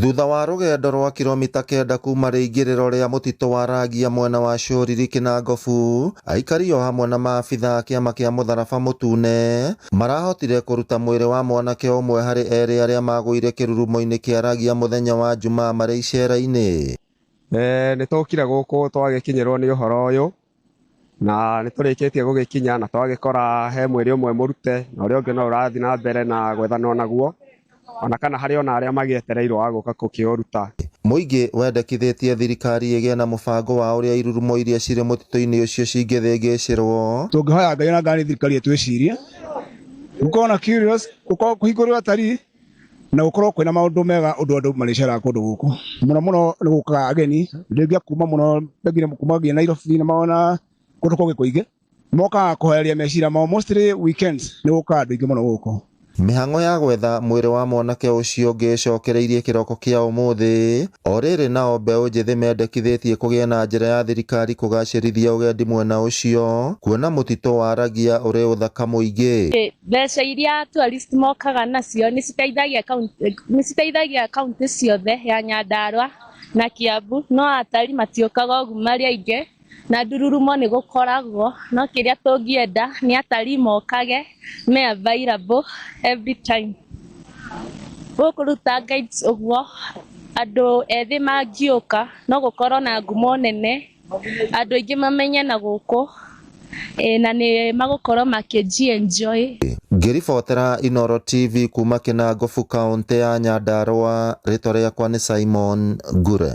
Thutha wa rũgendo rwa kilomita 9 kuma rĩingĩrĩro rĩa mũtitũ wa Ragia mwena wa Cũriri Kĩnangobu, aikari o hamwe na maabitha a kĩama kĩa Mũtharaba Mũtune marahotire kũruta mwĩrĩ wa mwanake ũmwe harĩ erĩ arĩa magũire kĩrurumo-inĩ kĩa Ragia mũthenya wa Jumaa marĩ icera-inĩ. Nĩ tũkire gũkũ twagĩkinyĩrwo nĩ ũhoro ũyũ na nĩ tũrĩkĩtie gũgĩkinya na twagĩkora he mwĩrĩ ũmwe mũrute na ũrĩa ũngĩ no ũrathiĩ na mbere na gwethanwo naguo, ona kana harĩ ona arĩa magĩetereirwo wa gũka gũkĩũruta. Mũingĩ wendekithĩtie thirikari ĩgĩe na mũbango wa ũrĩa irurumo iria cirĩ mũtitũ-inĩ ũcio cingĩthĩngĩcĩrwo. Tũngĩhoya Ngai na ngani thirikari ĩtwĩcirie, gũkorwo na curious, gũkorwo kũhingũrĩrwo atarii na gũkorwo kwĩna maũndũ mega ũndũ andũ marĩceraga kũndũ gũkũ. Mũno mũno nĩ gũkaga ageni rĩngĩ kuma mũno pengine kuma nginya Nairobi na maona kũndũ kũngĩ kũingĩ, mokaga kũhereria meciria mao. Mostly weekends nĩ gũkaga andũ aingĩ mũno gũkũ. Mĩhang'o ya gwetha mwĩrĩ wa mwanake ũcio ũngĩ ĩcokereirie kĩroko kĩa ũmũthĩ. O rĩrĩ nao mbeũ njĩthĩ mendekithĩtie kũgĩe na njĩra ya thirikari kũgacĩrithia ũgendi mwena ũcio, kuona mũtitũ wa Ragia ũrĩ ũthaka mũingĩ. Mbeca iria tourist mokaga nacio nĩ citeithagia kaunti ciothe ya Nyandarua na Kiambu, no atari matiũkaga ũguo marĩ aingĩ na ndururumo nĩ gũkoragwo, no kĩrĩa tũngĩenda nĩ atarii mokage me available every time. Gũkũ rĩu ta guides ũguo andũ ethĩ mangĩũka no gũkorwo na ngumo nene, andũ aingĩ mamenye na gũkũ na nĩ magũkorwo makĩji enjoy. Ngĩribotera Inooro TV kuma Kĩnangobu, kaũntĩ ya Nyandarua, rĩtwa rĩakwa nĩ Simon Ngure.